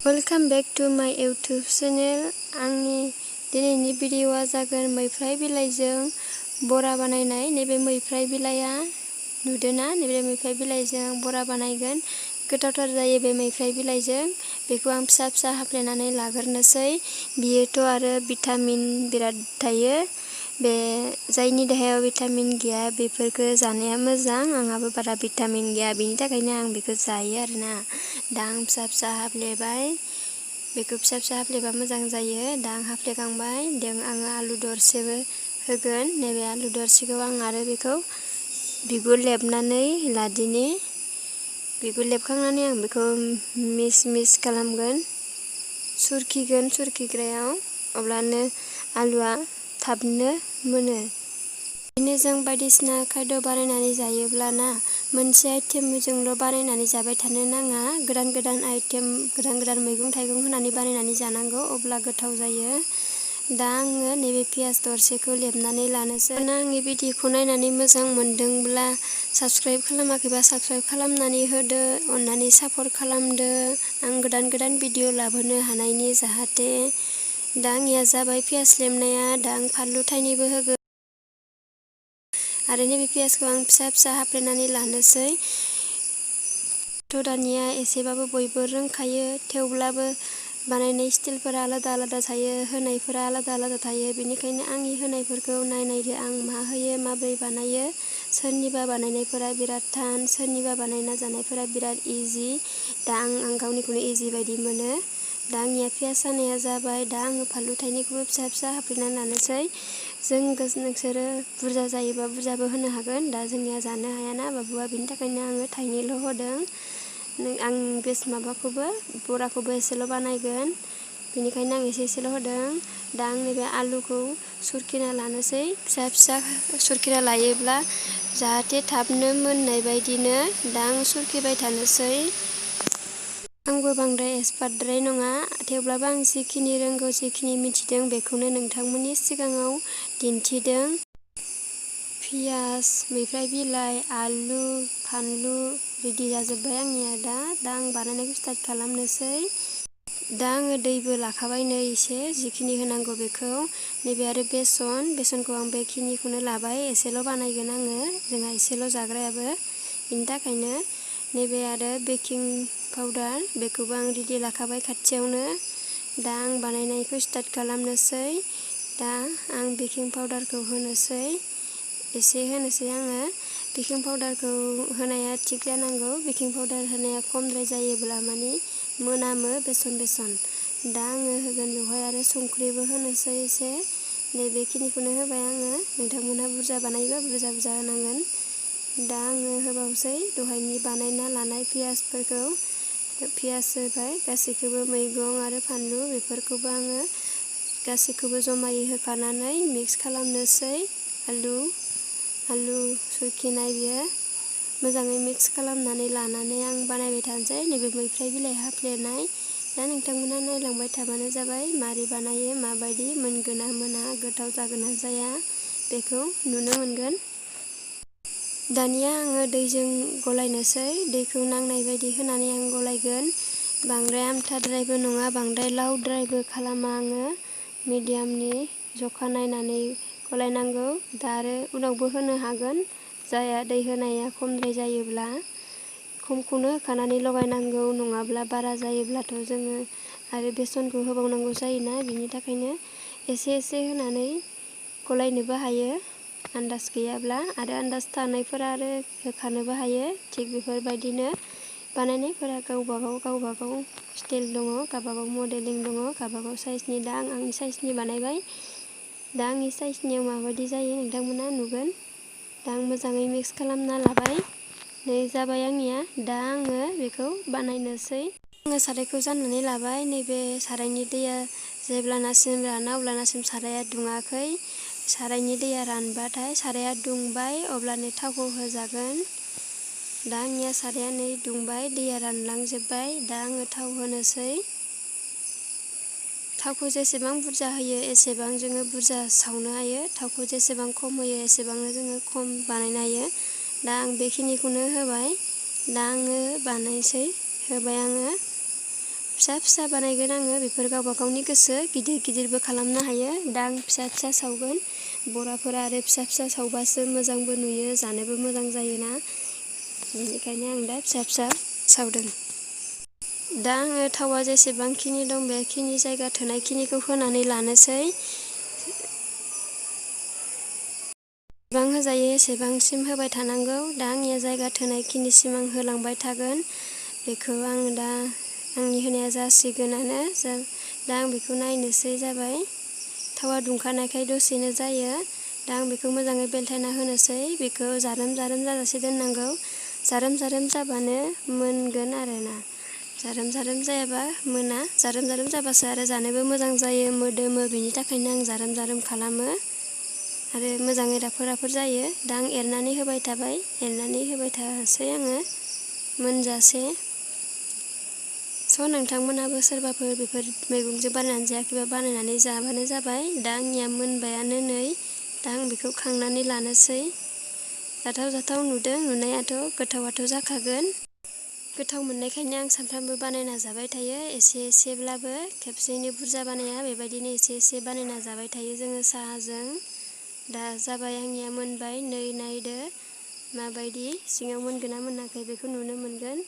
Welcome back to माय YouTube channel. आंनि दिनैनि भिडिअ'आ जागोन मैफ्राय बिलाइजों बरा बानायनाय। नैबे मैफ्राय बिलाइया नुदोंना? नैबे मैफ्राय बिलाइजों बरा बानायगोन। गोथावथार जायो बे मैफ्राय बिलाइजों। बेखौ आं फिसा फिसा हाफ्लेनानै लाग्रोनोसै। बियोथ' आरो भिटामिन बिराद थायो। बे जायनि देहायाव भिटामिन गैया बेफोरखौ जानाया मोजां। आंहाबो बारा भिटामिन गैया, बिनि थाखायनो आं बेखौ जायो आरोना। दा आं फिसा फिसा हाफ्लेबाय। बेखौ फिसा फिसा हाफ्लेबा मोजां जायो। दा आं हाफ्लेखांबाय। आङो आलु दरसेबो होगोन। नैबे आलु दरसेखौ आं आरो बेखौ बिगुर लेबनानै लादिनि। बिगुर लेबखांनानै आं बेखौ मिस मिस खालामगोन, सुरखिगोन सुरखिग्रायाव। अब्लानो आलुआ थाबनो मोनो। बिदिनो जों बायदिसिना खायद' बानायनानै जायोब्लाना मोनसे आइटेमजोंल' बानायनानै जाबाय थानो नाङा। गोदान गोदान आइटेम, गोदान गोदान मैगं थाइगं होनानै बानायनानै जानांगौ, अब्ला गोथाव जायो। दा आङो नैबे पियास दरसेखौ लेबनानै लानोसै। आंनि भिडिअ'खौ नायनानै मोजां मोनदोंब्ला साबस्क्राइब खालामाखैबा साबस्क्राइब खालामनानै होदो। अननानै सापर्ट खालामदो आं गोदान गोदान भिडिअ' लाबोनो हानायनि जाहाथे। दा आंनिया जाबाय पियास लेमनाया। दा आं फानलु थाइनैबो होगोन। आरो नैबे पियासखौ आं फिसा फिसा हाफ्लेनानै लानोसै। दानिया एसेबाबो बयबो रोंखायो, थेवब्लाबो बानायनाय स्टाइलफोरा आलादा आलादा थायो, होनायफोरा आलादा आलादा थायो। बेनिखायनो आंनि होनायफोरखौ नायनायदो आं मा होयो, माबोरै बानायो। सोरनिबा बानायनायफोरा बिराद थान, सोरनिबा बानायना जानायफोरा बिराद इजि। दा आं गावनिखौनो इजि बायदि मोनो। दा आंनिया पियास हानाया जाबाय। दा आङो फानलु थाइनैखौबो फिसा फिसा हाफ्लेनानै लानोसै। नोंसोरो बुरजा जायोबा बुरजाबो होनो हागोन। दा जोंनिया जानो हायाना बाबुआ, बिनि थाखायनो आङो थाइनैल' होदों। आं माबाखौबो बराखौबो एसेल' बानायगोन, बेनिखायनो आं एसेल' होदों। दा आं नैबे आलुखौ सुरखिना लानोसै। फिसा फिसा सुरखिना लायोब्ला जाहाथे थाबनो मोननाय बायदिनो। दा आं सुरखिबाय थानोसै। आंबो बांद्राय एक्सपार्टद्राय नङा, थेवब्लाबो आं जिखिनि रोंगौ, जिखिनि मिथिदों बेखौनो नोंथांमोननि सिगाङाव दिन्थिदों। पियास, मैफ्राय बिलाइ, आलु, फानलु रेडि जाजोब्बाय आंनिया। दा आं बानायनायखौ स्टार्ट खालामनोसै। दा आङो दैबो लाखाबाय नै एसे, जिखिनि होनांगौ बेखौ। नैबे आरो बेसनखौ आं बेखिनिखौनो लाबाय। एसेल' बानायगोन आङो, जोंहा एसेल' जाग्रायाबो, बिनि थाखायनो। नैबे आरो बेकिं पाउडार, बेखौबो आं रेडि लाखाबाय खाथियावनो। दा आं बानायनायखौ स्टार्ट खालामनोसै। दा आं बेकिं पाउडारखौ होनोसै, एसे होनोसै आङो। बेकिं पाउडारखौ होनाया थिग जानांगौ। बेकिं पाउडार होनाया खमद्राय जायोब्ला माने मोनामो बेसन। दा आङो होगोन बेवहाय आरो संख्रिबो होनोसै एसे। बेखिनिखौनो होबाय आङो। नोंथांमोनहा बुरजा बानायोबा बुरजा बुरजा होनांगोन। दा आङो होबावसै दहायनि बानायना लानाय पियासफोरखौ। पियास होबाय, गासैखौबो मैगं आरो फानलु बेफोरखौबो आङो गासैखौबो जमायै होफानानै मिक्स खालामनोसै। आलु सुरखिनाय बियो मोजाङै मिक्स खालामनानै लानानै आं बानायबाय थानोसै। नैबे मैफ्राय बिलाइ हाफ्लेनाय। दा नोंथांमोना नायलांबाय थाबानो जाबाय मारै बानायो, माबायदि मोनगोन ना मोना, गोथाव जागोन ना जाया, बेखौ नुनो मोनगोन। दानिया आङो दैजों गलायनोसै। दैखौ नांनाय बायदि होनानै आं गलायगोन। बांद्राय आमथाद्रायबो नङा, बांद्राय लावद्रायबो खालामा आङो। मिडियामनि जखा नायनानै गलायनांगौ। दा आरो उनावबो होनो हागोन। जाया दै होनाया खमद्राय जायोब्ला खमखौनो होखानानै लगायनांगौ, नङाब्ला बारा जायोब्लाथ' जोङो आरो बेसनखौ होबावनांगौ जायोना। बिनि थाखायनो एसे एसे होनानै गलायनोबो हायो आन्दाज गैयाब्ला, आरो आन्दाज थानायफोरा आरो होखानोबो हायो। थिग बेफोरबायदिनो बानायनायफोरा गावबागाव स्टाइल दङ, गावबागाव मडेलिं दङ, गावबागाव साइजनि। दा आं आंनि साइजनि बानायबाय। दा आंनि साइजनियाव माबायदि जायो नोंथांमोना नुगोन। दा आं मोजाङै मिक्स खालामना लाबाय। नै जाबाय आंनिया। दा आङो बेखौ बानायनोसै। आङो सारायखौ जाननानै लाबाय। नैबे सारायनि दैया जेब्लानासिम राना अब्लानासिम साराया दुङाखै। सारायनि दैया रानबाथाय साराया दुंबाय, अब्लानो थावखौ होजागोन। दा आंनिया साराया नै दुंबाय, दैया रानलांजोब्बाय। दा आङो थाव होनोसै। थावखौ जेसेबां बुरजा होयो एसेबां जोङो बुरजा सावनो हायो। थावखौ जेसेबां खम होयो एसेबांनो जोङो खम बानायनो हायो। दा आं बेखिनिखौनो होबाय। दा आङो बानायनोसै। होबाय आङो फिसा फिसा बानायगोन आङो। बेफोर गावबा गावनि गोसो, गिदिर गिदिरबो खालामनो हायो। दा आं फिसा फिसा सावगोन। बराफोरा आरो फिसा फिसा सावबासो मोजांबो नुयो, जानोबो मोजां जायोना। बेनिखायनो आं दा फिसा फिसा सावदों। दा आङो थावा जेसेबांखिनि दं बेखिनि जायगा थोनायखिनिखौ होनानै लानोसै। जेसेबां होजायो एसेबांसिम होबाय थानांगौ। दा आंनिया जायगा थोनायखिनिसिम आं होलांबाय थागोन। बेखौ आं दा आंनि होनाया जासिगोनानो। दा आं बेखौ नायनोसै जाबाय। थावा दुंखानायखाय दसेनो जायो। दा आं बेखौ मोजाङै बेलथायना होनोसै। बेखौ जारोम जारोम जाजासे दोननांगौ। जारोम जारोम जाबानो मोनगोन आरोना। जारोम जारोम जायाबा मोना। जारोम जारोम जाबासो आरो जानोबो मोजां जायो, मोदोमो। बेनि थाखायनो आं जारोम जारोम खालामो आरो मोजाङै राफोद राफोद जायो। दा आं एरनानै होबाय थाबाय, एरनानै होबाय थासै आङो मोनजासे। नोंथांमोनाबो सोरबाफोर बेफोर मैगंजों बानायनानै जायाखैबा बानायनानै जाबानो जाबाय। दा आंनिया मोनबायानो नै। दा आं बेखौ खांनानै लानोसै। जाथाव जाथाव नुदों, नुनायाथ' गोथावाथ' जाखागोन। गोथाव मोननायखायनो आं सानफ्रामबो बानायना जाबाय थायो। एसे एसेब्लाबो, खेबसेयैनो बुरजा बानाया, बेबायदिनो एसे एसे बानायना जाबाय थायो जोङो साहाजों। दा जाबाय आंनिया मोनबाय। नै नायदो माबायदि सिङाव मोनगोन ना मोनाखै बेखौ नुनो मोनगोन।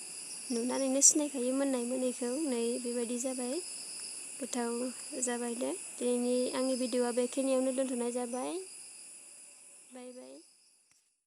नुनानैनो सिनायखायो मोननाय मोनैखौ। नै बेबायदि जाबाय। गोथाव जाबाय दे। दिनैनि आंनि भिडिअ'आ बेखिनियावनो दोनथ'नाय जाबाय। बाय बाय।